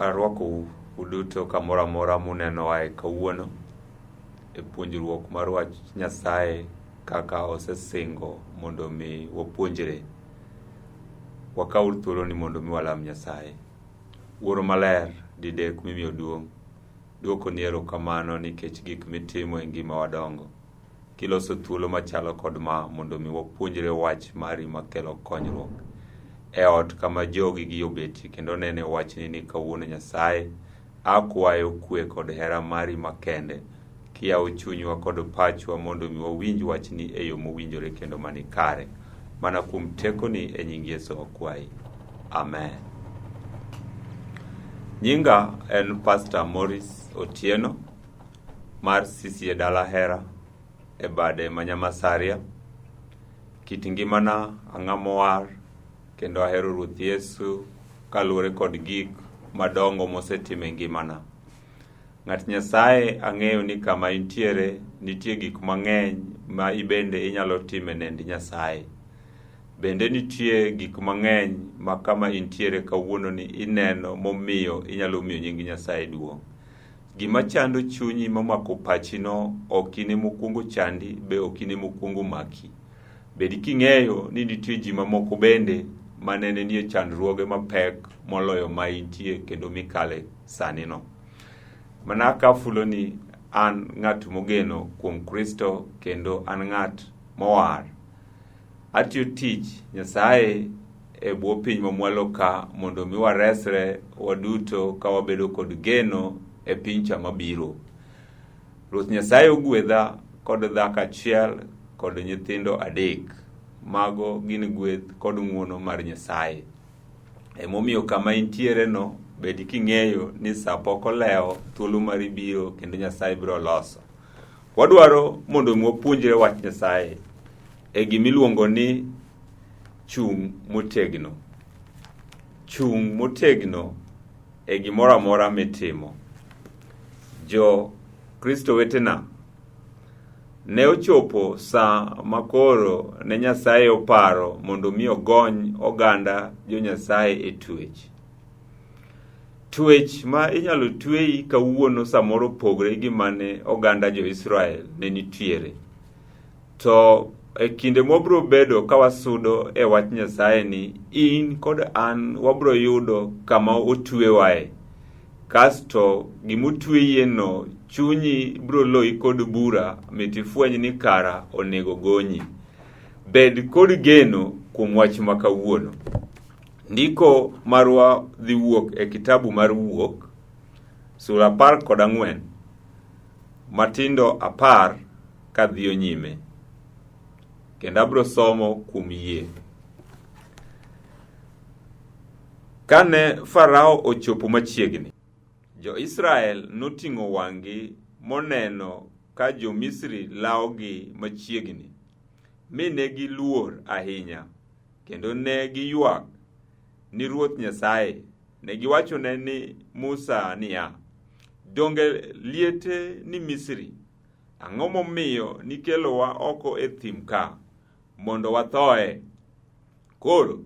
Arwakou uduto kamoro amora munenowae kawuono e puonjruok mar wach Nyasaye kaka osesingo mondo mi wapuonjre. Wakaw thuoloni mondo mi walam Nyasaye. Wuoro maler, didek mimiyo duong', duokoni erokamano nikech gik mitimo e ngimawa dongo. Kiloso thuolo machalo kod ma mondo mi wapuonjre wach mari makelo konyruok e ot kama jogi gi obetie kendo nene wachni ni kawuono Nyasaye akwayo kwe kod hera mari makende kiyawo chunywa kod pachwa mondo mi wawinj wachni e yo mowinjore kendo mani kare mana kuom tekoni e nying Yesu wakwayi amen. Nyinga en Pastor Morris Otieno mar CCA Dala Hera e bade ma Nyamasaria. Kit ngimana ang'a mowar kendo ahero Ruoth Yesu kaluwore kod gik madongo mosetimo e ngimana. Ng'at Nyasaye ang'eyo ni kama intiere nitie gik mang'eny ma ibende inyalo timo e nend Nyasaye. Bende nitie gik mang'eny ma kama intiere kawuononi ineno momiyo inyalo miyo nying Nyasaye duong'. Gima chando chunyi momako pachino ok in ema okwongo chandi, be ok in ema okwongo maki. Bed king'eyo ni nitie ji mamoko bende ma nene nie chandruoge mapek moloyo ma intie kendo mikale sani no. Mana ka afulo ni an ng'at mogeno kuom Kristo kendo an ng'at mowar. Atiyo tich Nyasaye e bwo piny mamwalo ka mondo mi waresre waduto ka wabedo kod geno e piny cha mabiro. Ruoth Nyasaye ogwedha kod dhako achiel kod nyithindo adek. Mago gin gweth kod ng'wono mar Nyasaye. Emomiyo kama intiere no bed king'eyo ni sa pok olewo, thuolo mari biro kendo Nyasaye biro loso. Wadwaro mondo mi wapuonjre wach Nyasaye e gimiluongo ni chung' motegno. Chung' motegno e gimoro amora mitimo. Jo Kristo wetena, ne ochopo sa ma koro ne Nyasaye oparo mondo mi ogony oganda jo Nyasaye e twech. Twech ma inyalo tweyi kawuono samoro opogre gi mane oganda jo Israel ne nitiere. To e kinde mwabiro bedo ka wasudo e wach Nyasaye ni in kod an wabiro yudo kama otwewae. Kasto gimotweyeno chunyi biro loyi kod bura mit ifweny ni kara onego gonyi. Bed kod geno kuom wach ma kawuono. Ndiko marwa dhi wuok e kitabu mar Wuok sura 14 matindo 10 kadhiyo nyime. Kendo abiro somo kuom yie. Kane Farao ochopo machiegni, Jo-Israel noting'o wang'gi moneno ka Jo-Misri lawogi machiegni, mi ne giluor ahinya, kendo ne giywak ni Ruoth Nyasaye. Ne giwachone ni Musa niya, Donge liete ni Misri? Ang'o momiyo nikelowa oko e thim ka mondo wathoe? Koro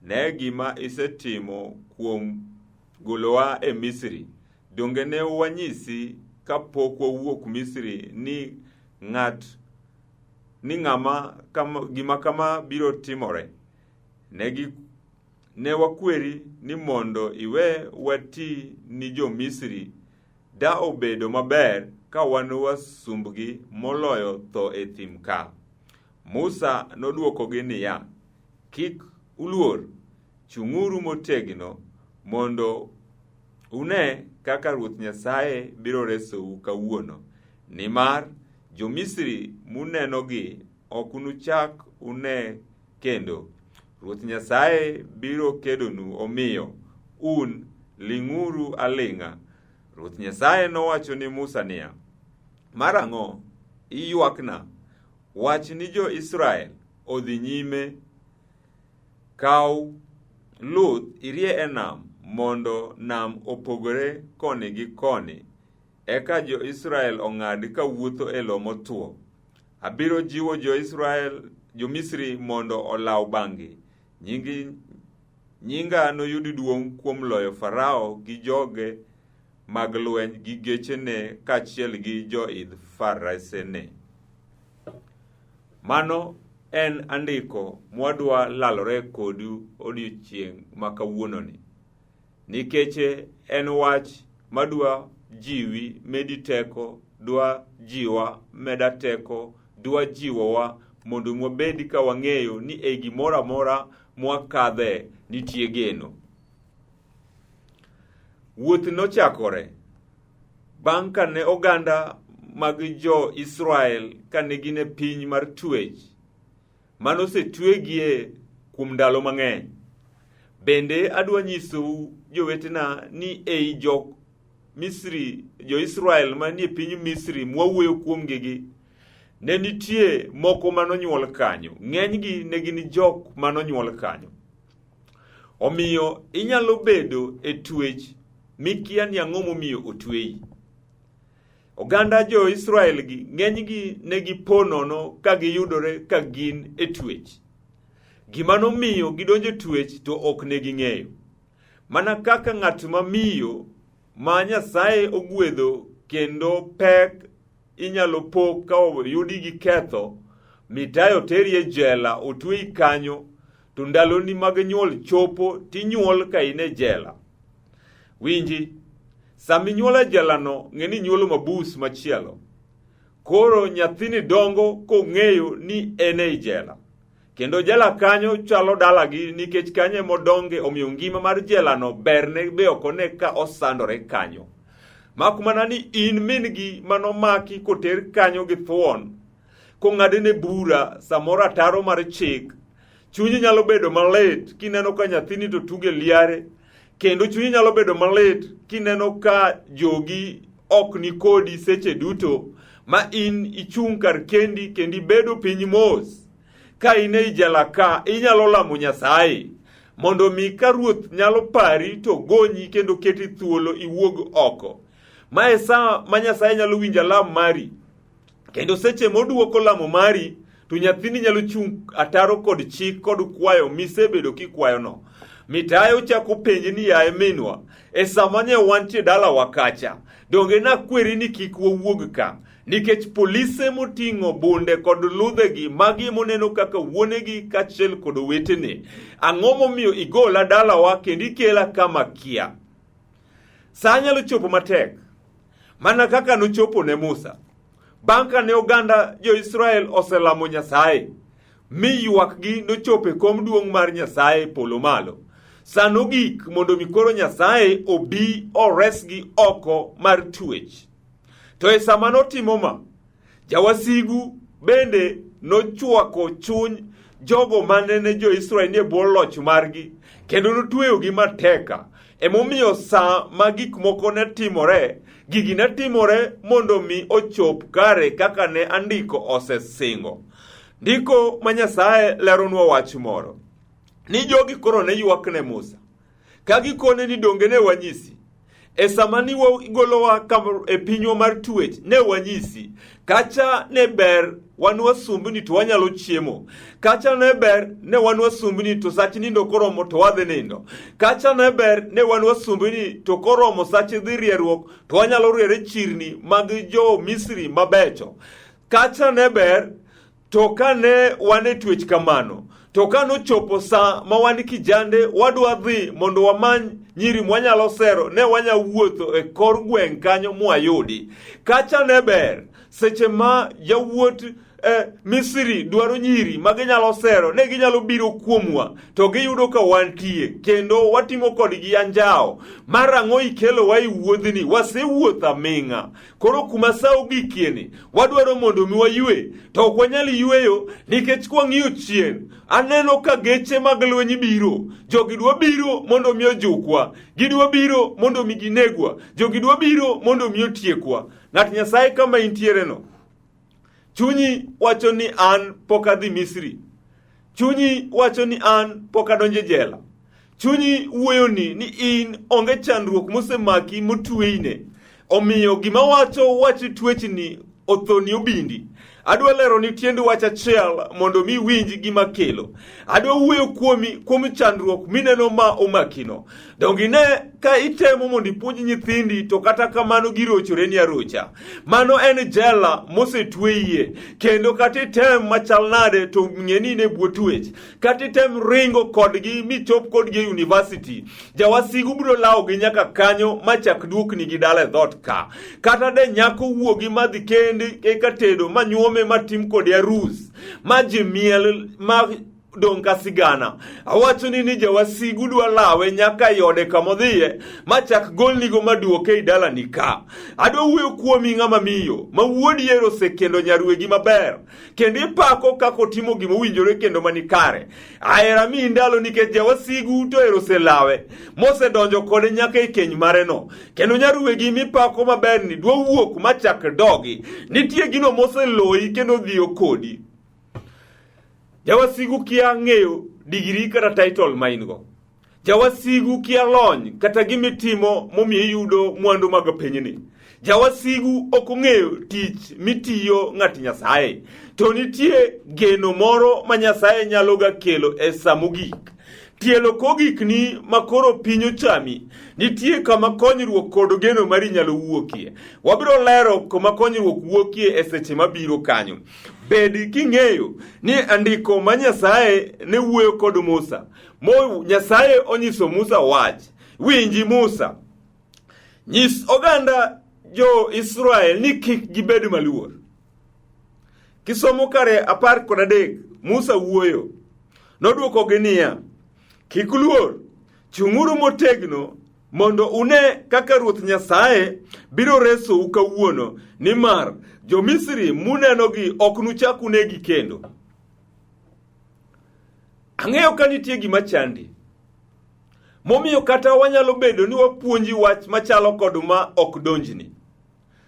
ne gima isetimo kuom golowa e Misri. Donge ne wanyisi kapok wawuok Misri ni ng'at ni ng'ama kama, gima kama biro timore? Ne gi ne wakweri ni mondo iwe wati ni jo-Misri Da obedo maber ka wan wasumbgi moloyo tho e thim ka. Musa nodwokogi niya, Kik uluor, chung'uru motegno mondo une kaka Ruoth Nyasaye biro resou kawuono, nimar jo-Misri munenogi ok unuchak une kendo. Ruoth Nyasaye biro kedonu, omiyo un ling'uru aling'a. Ruoth Nyasaye nowacho ni Musa niya, Marang'o iywakna? Wach ni jo-Israel odhi nyime. Kaw luth irie e nam mondo nam opogre koni gi koni, eka jo-Israel ong'ad kawuotho e lowo motwo. Abiro jiwo jo-Israel, jo-Misri mondo olaw bang'gi. Nying Nyinga noyud duong' kuom loyo Farao gi joge mag lweny gi gechene kaachiel gi joidh faresene. Mano en andiko mwadwa lalore kodu odiechieng' ma kawuononi. Nikech en wach madwa jiwi medi teko, dwa jiwa meda teko, dwa jiwowa mondo wabed ka wang'eyo ni e gimoro amora mwakadhe nitie geno. Wuoth nochakore bang' ka ne oganda mag jo-Israel ka ne gin e piny mar twech mane osetwegie kuom ndalo mang'eny. Bende adwa nyisou jowetena ni ei jo Misri, jo-Israel manie piny Misri mwawuoyo kuomgi gi, ne nitie moko manonyuol kanyo. Ng'enygi ne gin jok manonyuol kanyo. Omiyo inyalo bedo e twech mikia ni ang'o momiyo otweyi. Oganda jo-Israel gi ng'enygi ne gipo nono ka giyudore ka gin e twech. Gima nomiyo gidonjo e twech to ok ne ging'eyo. Mana kaka ng'at ma miyo ma Nyasaye ogwedho kendo pek inyalo po ka oyudi gi ketho, mitayo teri e jela otweyi kanyo, to ndaloni mag nyuol chopo tinyuol ka in e jela. Winji, sama inyuol e jelano, ng'e ni inyuolo mabus machielo. Koro nyathini dongo kong'eyo ni en ei jela. Kendo jela kanyo chalo dalagi nikech kanyo ema odonge, omiyo ngima mar jelano berne be ok one ka osandore kanyo. Mak mana ni in min-gi manomaki koter kanyo gi thuon, kong'adne bura samoro ataro mar chik, chunyi nyalo bedo malit kineno ka nyathini to tuge liare, Kendo chunyi nyalo bedo malit kineno ka jogi ok ni kodi seche duto, ma in ichung' kar kendi kendo ibedo piny mos. Ka in ei jela ka, inyalo lamo Nyasaye mondo mi ka Ruoth nyalo pari to gonyi kendo keti thuolo iwuog oko. Ma e sa ma Nyasaye nyalo winjo alam mari. Kendo seche moduoko lamo mari, to nyathini nyalo chung' ataro kod chik kod kwayo misebedo kikwayono. Mitayo chako penje ni yaye minwa, e sama nye wantie dalawa kacha, donge nakweri ni kik wawuog ka? Nikech polise moting'o bunde kod ludhegi magi moneno kaka wuonegi kaachiel kod owetene. Ang'o momiyo igola dalawa kendo ikela kama kia? Sa nyalo chopo matek mana kaka nochopo ne Musa. Bang' ka ne oganda jo-Israel oselamo Nyasaye, mi ywakgi nochopo e kom duong' mar Nyasaye e polo malo. Sa nogik mondo mi koro Nyasaye obi oresgi oko mar twech. To e sama notimo ma, Jawasigu bende nochwako chuny jogo mane ne jo-Israel nie bwo loch margi kendo notweyogi mateka. Emomiyo sa ma gik moko ne timore, gigi ne timore mondo mi ochop kare kaka ne andiko osesingo. Ndiko ma Nyasaye leronwa wach moro ni jogi koro ne ywak ne Musa ka gikone ni donge ne wanyisi e sama ni igolowa e pinywa mar twech ne wanyisi kacha ne ber wan wasumbni to wanyalo chiemo kacha ne ber ne wan wasumbni to sach nindo koromo to wadhi nindo kacha ne ber ne wan wasumbni to koromo sach dhi rieruok to wanyalo riere chirni mag jo Misri mabecho kacha ne ber To kane wan e twech kamano, to ka nochopo sa ma wan kijande wadwa dhi mondo wamany nyiri mwanyalo sero, ne wanya wuotho e kor gweng' kanyo mwayudi. Kacha ne ber, seche ma yawuot Misri dwaro nyiri ma ginyalo sero, ne ginyalo biro kuomwa to giyudo ka wantie kendo watimo kodgi anjawo. Mar ang'o ikelowa e wuodhni? Wasewuotho aming'a. Koro kuma sa ogikieni, wadwaro mondo mi waywe, to ok wanyal yweyo nikech kwang'iyo chien, aneno ka geche mag lweny biro. Jogi dwa biro mondo mi ojukwa, gidwa biro mondo mi ginegwa, jogi dwa biro mondo mi otiekwa. Ng'at Nyasaye kama intiereno, chunyi wacho ni an pok adhi Misri. Chunyi wacho ni an pok adonjo e jela. Chunyi wuoyoni ni in onge chandruok mosemaki motweyine. Omiyo gima wacho wach twechni othoni obindi. Adwa lero ni tiend wach achiel mondo mi iwinj gima kelo. Adwa wuoyo kuomi kuom chandruok mineno ma omakino. Donge ine ka itemo mondo ipuonj nyithindi to kata kamano girochoreni arocha. Mano en jela mosetweyie kendo kata item machal nade to ng'e ni in e bwo twech. Kata item ringo kodgi michop kodgi e university, jawasigu biro lawogi nyaka kanyo machak duokni gi dala e dhoot ka. Kata de nyako wuogi madhi kendi eka tedo ma nyuome matim kode arus ma ji miel ma dong' ka sigana. Awacho ni ni jawasigu dwa lawe nyaka e ode kamodhiye machak golnigo maduoke ei dalani ka. Adwa wuoyo kuomi ng'ama miyo ma wuodi ero osekendo nyarwegi maber kendo ipako kaka otimo gima owinjore kendo mani kare. Ahera miyi ndalo nikech jawasigu to ero oselawe mosedonjo kode nyaka e keny mareno. Kendo nyarwegi mipako maber ni dwa wuok machak dogi. Nitie gino moseloyi kendo dhiyo kodi. Jawasigu kia ng'eyo digri kata title ma in go. Jawasigu kia lony kata gima itimo momiyo iyudo mwandu mag pinyni. Jawasigu ok ong'eyo tich mitiyo ng'at Nyasaye. To nitie geno moro ma Nyasaye nyaloga kelo e sa mogik. Tielo kogikni ma koro piny ochami, nitie kama konyruok kod geno mari nyalo wuokie. Wabiro lero kama konyruok wuokie e seche mabiro kanyo. Bed king'eyo ni andiko ma Nyasaye ne wuoyo kod Musa. Mo Nyasaye onyiso Musa wach. Winji Musa. Nyis oganda jo-Israel ni kik gibed maluor. Kisomo kare 13, Musa wuoyo. Nodwokogi niya, Kik uluor, chung'uru motegno mondo une kaka Ruoth Nyasaye biro resou kawuono, nimar jo-Misri munenogi ok nuchak unegi kendo. Ang'eyo ka nitie gima chandi. Momiyo kata wanyalo bedo ni wapuonji wach machalo kod ma ok donjni.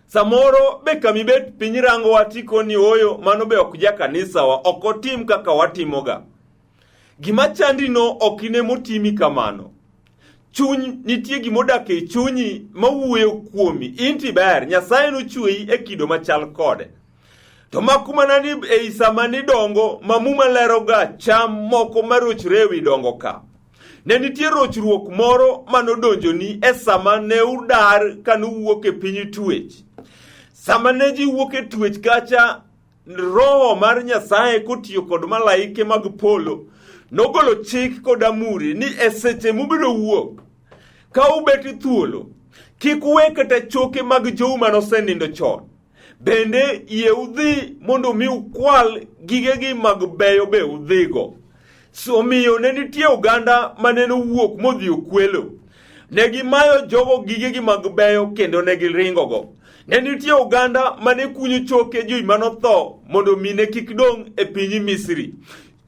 Samoro be kamibet piny rangowa tikoni ooyo mano be ok ja kanisawa, ok otim kaka watimoga. Gima chandino ok ine motimi kamano. Chuny nitie gima odak e chunyi mawuoyo kuomi. In to iber, Nyasaye nochweyi e kido machal kode. To mak mana ni ei sama nidongo ma Muma leroga cham moko marochre ewi dongo ka. Ne nitie rochruok moro manodonjoni e sama ne udar ka nuwuok e piny twech. Sama ne ji wuok e twech kacha, Roho mar Nyasaye kotiyo kod malaike mag polo nogolo chik kod amuri ni e seche mubiro wuok ka ubet thuolo kik uwe kata choke mag jou manosenindo chon. Bende yie udhi mondo mi ukwal gigegi mag beyo be udhigo. So, omiyo ne nitie oganda mane nowuok modhi okwelo. Ne gimayo jogo gigegi mag beyo kendo ne giringogo. Ne nitie oganda mane kunyo choke ji manotho mondo mine kik dong' e piny Misri.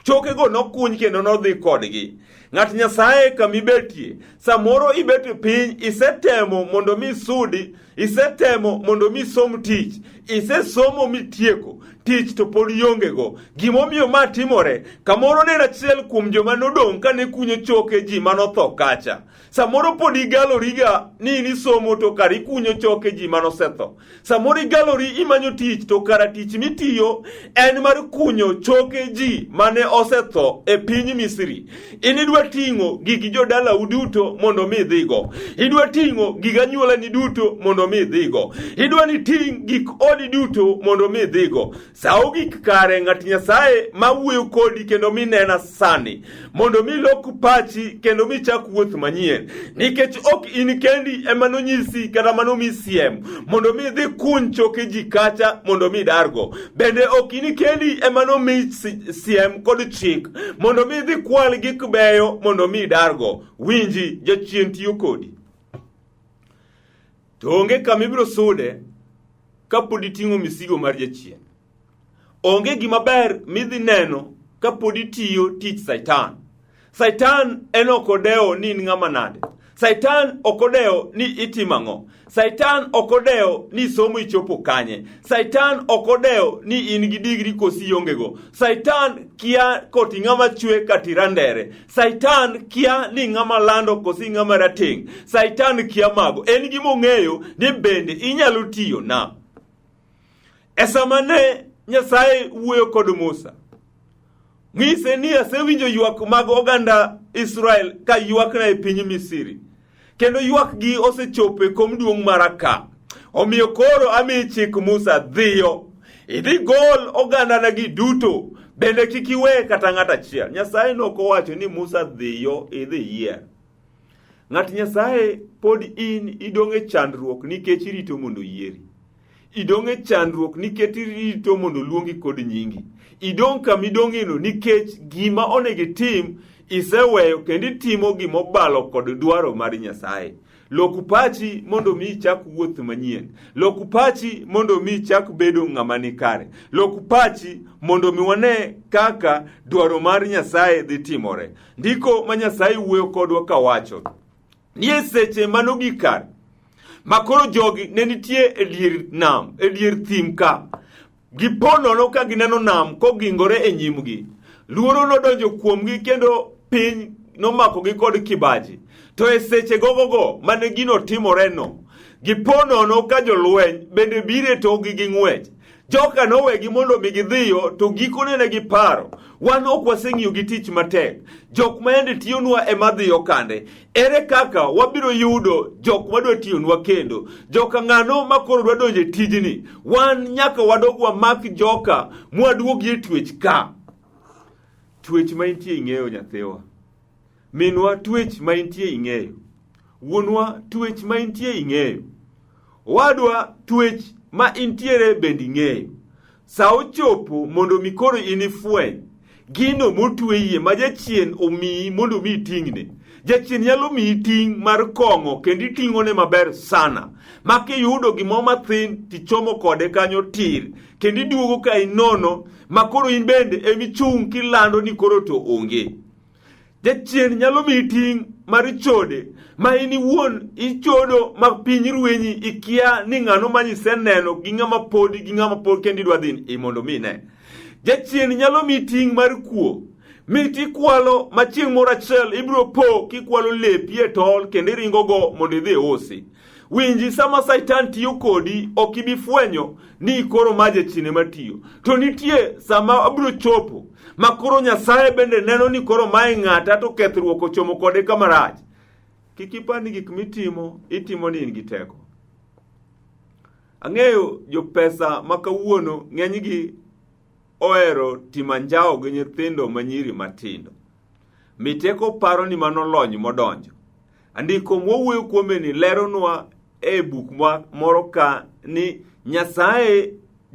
Chokego nokuny kendo nodhi kodgi. Ng'at Nyasaye kama ibetie, samoro ibet e piny, isetemo mondo mi isudi, isetemo mondo mi isom tich, isesomo mitieko tich to pod iongego. Gimomiyo ma timore, kamoro ne en achiel kuom joma nodong' kane kunyo choke ji manotho kacha. Samoro pod igaloriga ni in isomo to kara ikunyo choke ji manosetho. Samoro igalori imanyo tich to kara tich mitiyo en mar kunyo choke ji mane osetho e piny Misri. In idwa ting'o gig jodalau duto mondo mi idhigo. Idwa ting'o gig anyuolani duto mondo mi idhigo. Idwa ni ting' gik odi duto mondo mi idhigo. Sa ogik kare ng'at Nyasaye ma wuoyo kodi kendo minena sani mondo mi lok pachi kendo michak wuoth manyien nikech ok in kendi ema nonyisi kata manomi siem mondo mi idhi kuny choke ji kacha mondo mi idargo. Bende ok in kendi ema nomi siem kod chik mondo mi idhi kwal gik beyo mondo mi idargo. Winji, jachien tiyo kodi. To onge kama ibiro sude kapod iting'o misigo mar jachien. Onge gima ber midhi neno kapod itiyo tich Satan. Satan en ok odewo ni in ng'ama nade. Satan ok odewo ni itimo ang'o. Satan ok odewo ni somo ichopo kanye. Satan ok odewo ni in gi digri kosi iongego. Satan kia koti ng'ama chwe kati randere. Satan kia ni ng'ama lando kosi ng'ama rateng'. Satan kia mago. En gima ong'eyo ni bende inyalo tiyo na. E sama ne Nyasaye wuoyo kod Musa, ng'ise ni asewinjo ywak mag oganda Israel ka ywakna e piny Misri, kendo ywakgi osechopo e kom duong' mara ka. Omiyo koro amiyi chik Musa, dhiyo idhi gol ogandanagi duto, bende kik iwe kata ng'at achiel. Nyasaye nok owacho ni Musa dhiyo idhi yier. Ng'at Nyasaye pod in idong' e chandruok nikech irito mondo oyieri. Idong' e chandruok nikech irito mondo oluongi kod nyingi. Idong' kama idong'eno nikech gima onego itim iseweyo kendo itimo gima obalo kod dwaro mar Nyasaye. Lok pachi mondo mi ichak wuoth manyien. Lok pachi mondo mi ichak bedo ng'ama ni kare. Lok pachi mondo mi wane kaka dwaro mar Nyasaye dhi timore. Ndiko ma Nyasaye wuoyo kodwa kawacho ni e seche manogik kare ma koro jogi ne nitie e dier nam, e dier thim ka, gipo nono ka gineno nam kogingore e nyimgi. Luoro nodonjo kuomgi kendo piny nomakogi kod kibaji. To e seche gogogo mane gino timoreno, gipo nono ka jolweny bende biro e tokgi gi ng'wech. Joka nowegi mondo mi gidhiyo, to gikone ne giparo, wan ok waseng'iyo gi tich matek. Jok ma yande tiyonwa ema dhiyo kande. Ere kaka wabiro yudo jok madwa tiyonwa kendo? Joka ng'ano ma koro dwa donjo e tijni? Wan nyaka wadog wamak joka mwaduogi e twech ka. Twech ma intie ing'eyo nyathiwa. Minwa twech ma intie ing'eyo. Wuonwa twech ma intie ing'eyo. Owadwa twech ma intiere bende ing'eyo. Sa ochopo mondo mi koro in ifweny gino motweyie ma jachien omiyi mondo mi iting'ne. Jachien nyalo miyi ting' mar kong'o kendo iting'one maber sana. Ma kiyudo gimoro mathin tichomo kode kanyo tir kendo iduogo ka inono ma koro in bende emichung' kilando ni koro to onge. Jachien nyalo miyi ting' mar chode ma in iwuon ichodo ma piny rwenyi ikia ni ng'ano ma iseneno gi ng'ama podi gi ng'ama pod kendo idwa dhi i mondo mi ine. Jachien nyalo miyi ting' mar kuo mit ikwalo ma chieng' moro achiel ibiro po kikwalo lepi e tol kendo iringogo mondo idhi iusi. Winji sama Satan tiyo kodi ok ibi fwenyo ni koro ma jachien ema tiyo. To nitie sama obiro chopo ma koro Nyasaye bende neno ni koro mae ng'ata to kethruok ochomo kode kama rach. Kik ipar ni gik mitimo itimo ni in gi teko. Ang'eyo jopesa ma kawuono ng'enygi ohero timo anjawo gi nyithindo ma nyiri matindo. Miteko paro ni mano lony modonjo. Andiko mwawuoyo kuome ni leronwa e buk moro ka ni Nyasaye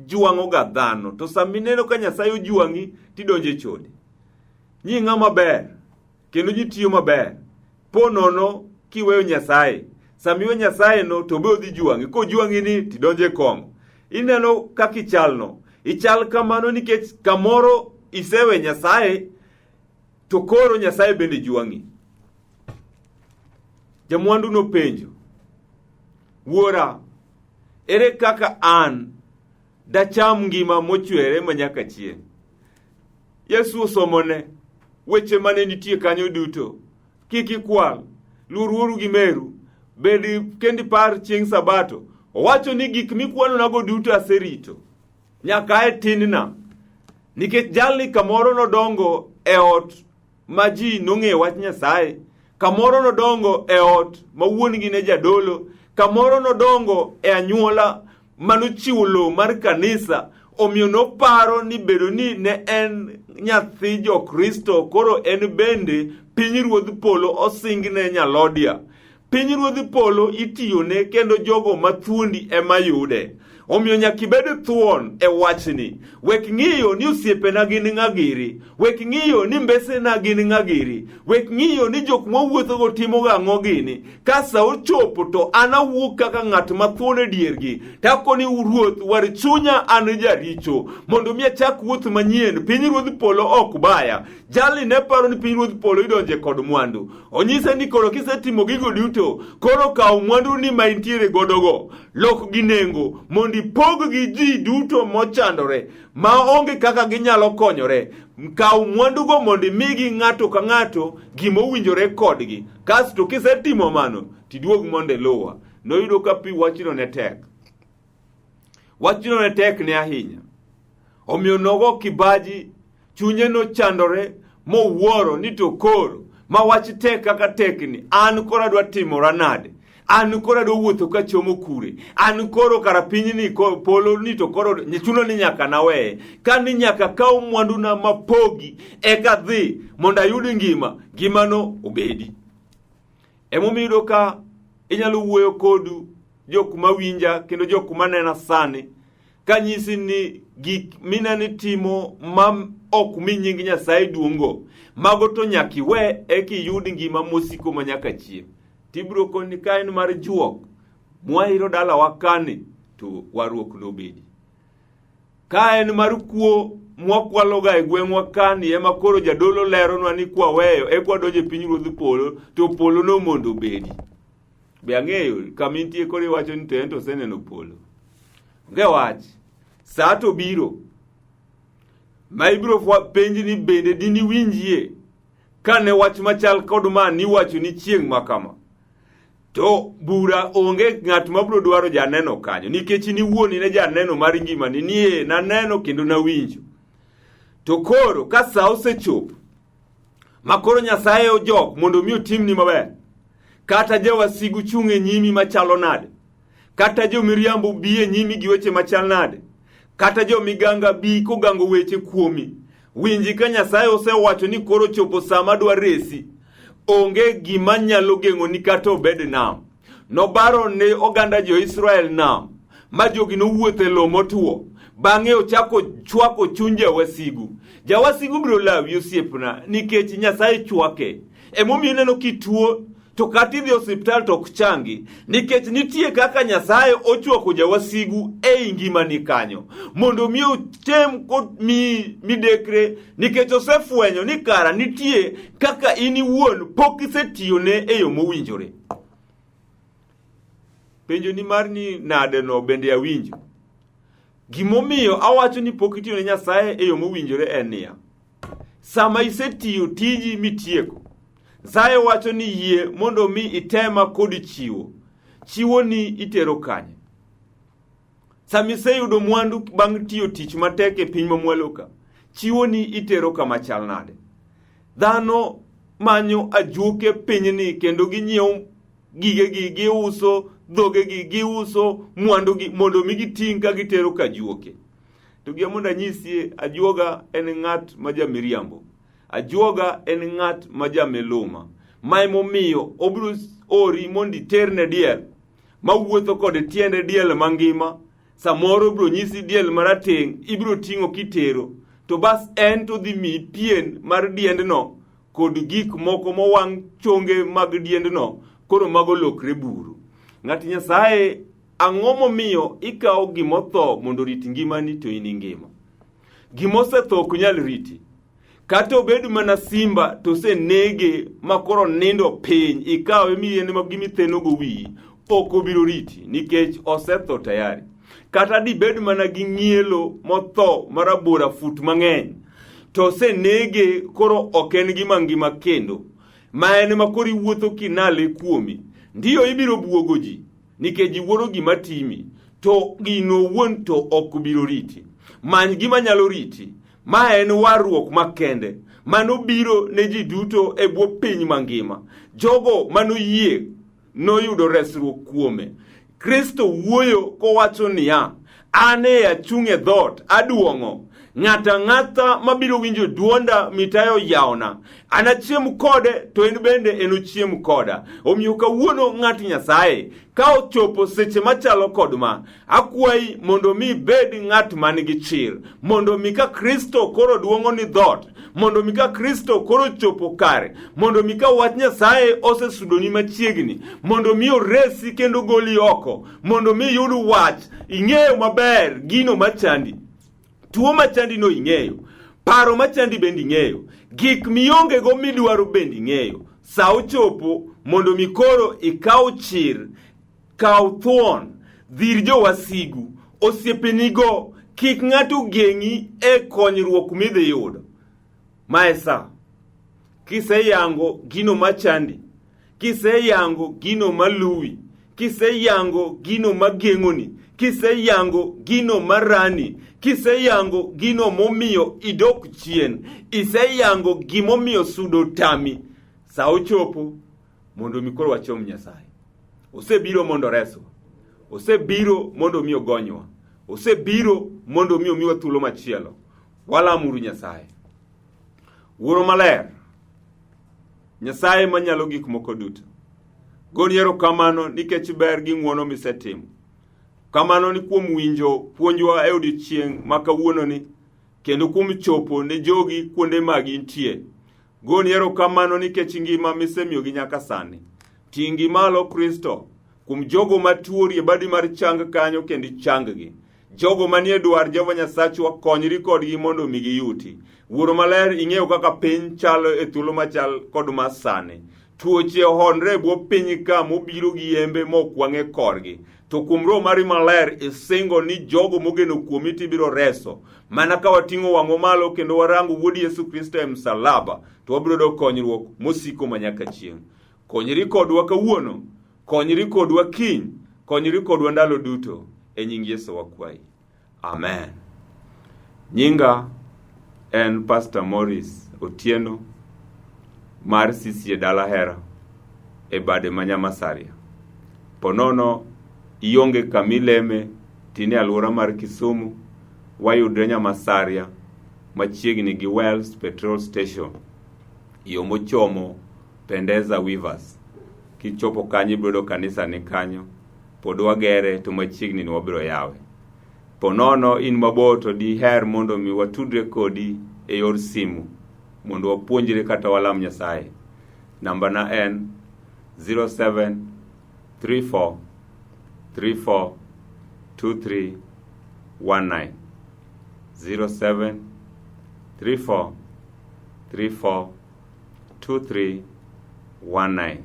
jwang'oga dhano to sama ineno ka Nyasaye ojwang'i tidonjo e chode. Nyi ng'ama ber kendo ji tiyo maber. Po nono kiweyo Nyasaye, sama iwe Nyasaye no to be odhi jwang'i. Kojwang'i ni tidonjo e kong'o. Ineno kaka ichalno. Ichal kamano nikech kamoro isewe Nyasaye to koro Nyasaye bende jwang'i. Jamwandu nopenjo, Wuora, ere kaka an dacham ngima mochwere ma nyaka chieng'? Yesu osomone weche mane nitie kanyo duto. Kik ikwal, luor wuoru gi meru, bed kendo ipar chieng' Sabato. Owacho ni gik mikwanonago duto aserito nyaka e tinna. Nikech jalni kamoro nodongo e ot ma ji nong'eyo wach Nyasaye, kamoro nodongo e ot ma wuon-gi ne jadolo, kamoro nodongo e anyuola manochiwo lowo mar kanisa, omiyo noparo ni bedo ni ne en nyathi Jokristo, koro en bende pinyruodh polo osingne nyalodia. Pinyruodh polo itiyone kendo jogo ma thuondi ema yude. Omiyo nyaka ibed thuon e wachni. Wek ng'iyo ni osiepena gin ng'a giri. Wek ng'iyo ni mbesena gin ng'a giri. Wek ng'iyo ni jok mwawuothogo timoga ang'o gini. Ka sa ochopo to an awuok kaka ng'at ma thuon e diergi. Takoni Ruoth war chunya an jaricho. Mondo mi achak wuoth manyien. Pinyruodh polo ok baya. Jalni ne paro ni pinyruodh polo idonje kod mwandu. Onyise ni koro kisetimo gigo duto, koro kaw mwanduni ma intiere godogo, lok gi nengo mondo ipog gi ji duto mochandore ma onge kaka ginyalo konyore. Kaw mwandugo mondo imigi ng'ato ka ng'ato gima owinjore kodgi. Kasto kisetimo mano, tiduog mondo iluwa. Noyudo ka pi wachno ne tek. Wachno ne tek ne ahinya. Omiyo nogo kibaji, chunye nochandore mowuoro ni to koro ma wach tek kaka tekni, an koro adwa timora nade? An koro adwa wuotho kachomo kure? An koro kara pinyni polo ni to koro chuno ni nyaka naweye. Ka ni nyaka kaw mwanduna mapogi eka dhi mondo ayud ngima, ngimano obedi. Emomiyo iyudo ka inyalo wuoyo kodu jok mawinja kendo jok manena sani kanyisi ni gik mineno itimo ma ok mi nying Nyasaye duong'go, mago to nyaka iwe eka iyud ngima mosiko ma nyaka chieng'. Tibiro koni ka en mar juok, mwairo dalawa kani to warruok nobedi. Ka en mar kuo mwakwaloga e gweng'wa kani ema koro jadolo leronwa ni kwaweyo eka wadonjo e pinyruodh polo to polo no mondo obedi. Be ang'eyo kama intie koro iwacho ni to en to oseneno polo. Onge wach. Sa to biro ma ibiro penji ni bende diniwinjie kane wach machal kod ma niwacho ni chieng' ma kama. To bura onge ng'at ma biro dwaro janeno kanyo nikech in iwuon in e janeno mar ngimani ni ee naneno kendo nawinjo. To koro ka sa osechopo ma koro Nyasaye ojok mondo mi otimni maber, kata jawasigu chung' e nyimi machalo nade, kata jomiriambo bi e nyimi gi weche machal nade, kata jomiganga bi kogango weche kuomi, winji ka Nyasaye osewacho ni koro chopo sa madwa resi, onge gima nyalo geng'oni kata obed nam. Nobaro ne oganda jo-Israel nam, ma jogi nowuotho e lowo motwo. Bang'e ochako chwako chuny jawasigu. Jawasigu biro lawi osiepna nikech Nyasaye chwake. Emomiyo ineno kituo to kata idhi osiptal to ok changi nikech nitie kaka Nyasaye ochwako jawasigu ei ngimani kanyo mondo mi otem mi midekre nikech osefwenyo ni kara nitie kaka in iwuon pok isetiyone e yo mowinjore. Penjo ni mar ni nade no bende awinjo. Gimomiyo awacho ni pok itiyo ne Nyasaye e yo mowinjore en niya, sama isetiyo tiji mitieko, Nyasaye wacho ni yie mondo mi itema kod chiwo. Chiwo ni itero kanye? Sama iseyudo mwandu bang' tiyo tich matek e piny mamwalo ka, chiwo ni itero kama chal nade? Dhano manyo ajuoke pinyni kendo ginyiewo gigegi, giuso dhogegi, giuso mwandugi mondo mi giting' ka gitero ka ajuoke. To gi mondo anyisie, ajuoga en ng'at ma jamiriambo. Ajuoga en ng'at ma jamiluma. Ma emomiyo obiro ori mondo iterne diel mawuotho kod tiende diel mangima. Samoro ibiro nyisi diel marateng' ibiro ting'o kitero to bas en to dhi miyi pien mar diendno kod gik moko mowang' chonge mag diendno koro mago lokre buru. Ng'at Nyasaye, ang'o momiyo ikawo gimotho mondo orit ngimani to in ingima? Gimosetho ok nyal riti. Kata obed mana simba to osenege ma koro nindo piny, ikawe miyien ma gimithenogo wiyi, ok obiro riti nikech osetho tayari. Kata dibed mana gi ng'ielo motho marabora fut mang'eny, to osenege koro ok en gima ngima kendo, ma en ma koro iwuotho kinale kuomi. Ndiyo ibiro buogo ji nikech iwuoro gima timi, to gino owuon to ok biro riti. Many gima nyalo riti. Ma en warruok makende manobiro ne ji duto e bwo piny mangima. Jogo manoyie noyudo resruok kuome. Kristo wuoyo kowacho niya, An e achung' e dhoot, aduong'o. Ng'ato ang'ata mabiro winjo dwonda mitayo yawona, anachiem kode to en bende enochiem koda. Omiyo kawuono ng'at Nyasaye, ka ochopo seche machalo kod ma, akwayi mondo mi ibed ng'at man gi chir, mondo mi ka Kristo koro duong'o ni dhoot, mondo mi ka Kristo koro chopo kare, mondo mi ka wach Nyasaye osesudoni machiegni, mondo mi oresi kendo goli oko, mondo mi iyud wach, ing'eyo maber gino machandi. Tuo machandi no ing'eyo, paro machandi bende ing'eyo, gik miongego midwaro bende ing'eyo. Sa ochopo mondo mi koro ikaw chir, kaw thuon, dhir jowasigu, osiepenigo, kik ng'ato geng'i e konyruok midhi yudo. Ma e sa. Kiseyango gino machandi, kiseyango gino maluwi, kiseyango gino mageng'oni, Kiseyango gino marani, kiseyango gino momiyo idok chien, iseyango gimomiyo sudo tami, sa ochopo mondo mi koro wachom Nyasaye. Osebiro mondo oreswa. Osebiro mondo mi ogonywa. Osebiro mondo mi omiwa thuolo machielo. Walamuru Nyasaye. Wuoro maler, Nyasaye manyalo gik moko duto. Goni erokamano nikech ber gi ng'wono misetimo. Kamano ni kuom winjo puonjwa e odiechieng' ma kawuononi kendo kuom chopo ne jogi kuonde ma gintie. Goni erokamano nikech ngima misemiyogi nyaka sani. Ting'gi malo Kristo kuom jogo matuo rie badi mar chang kanyo kendo ichanggi. Jogo manie dwar Jehova Nyasachwa konyri kodgi mondo omi giyuti. Wuoro maler ing'eyo kaka piny chalo e thuolo machal kod ma sani. Tuoche ohonre e bwo piny ka mobiro gi yembe mok wang'e korgi. To kuom Roho mari maler isingo ni jogo mogeno kuomi tibiro reso. Mana ka wating'o wang'wa malo kendo warango Wuod Yesu Kristo e msalaba, to wabiro yudo konyruok mosiko manyaka chieng'. Konyri kodwa kawuono, konyri kodwa kiny, konyri kodwa ndalo duto. E nying Yesu wakwayi. Amen. Nyinga en Pastor Morris Otieno mar CCA Dala Hera e bade ma Nyamasaria. Ponono ionge kama ileme tine alwora mar Kisumu, wayudre Nyamasaria machiegni gi Wells Petrol Station, yo mochomo Pendeza Weavers. Kichopo kanyo ibiro yudo kanisa ni kanyo. Pod wagere to machiegni ni wabiro yawe. Po nono in mabor to diher mondo mi watudre kodi e yor simu mondo wapuonjre kata walam Nyasaye. Namba na en 0734 34 23 19 07 34 34 23 19.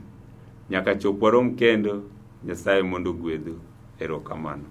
Nyaka chop warom kendo, Nyasaye mondo ogwedhu. Erokamano.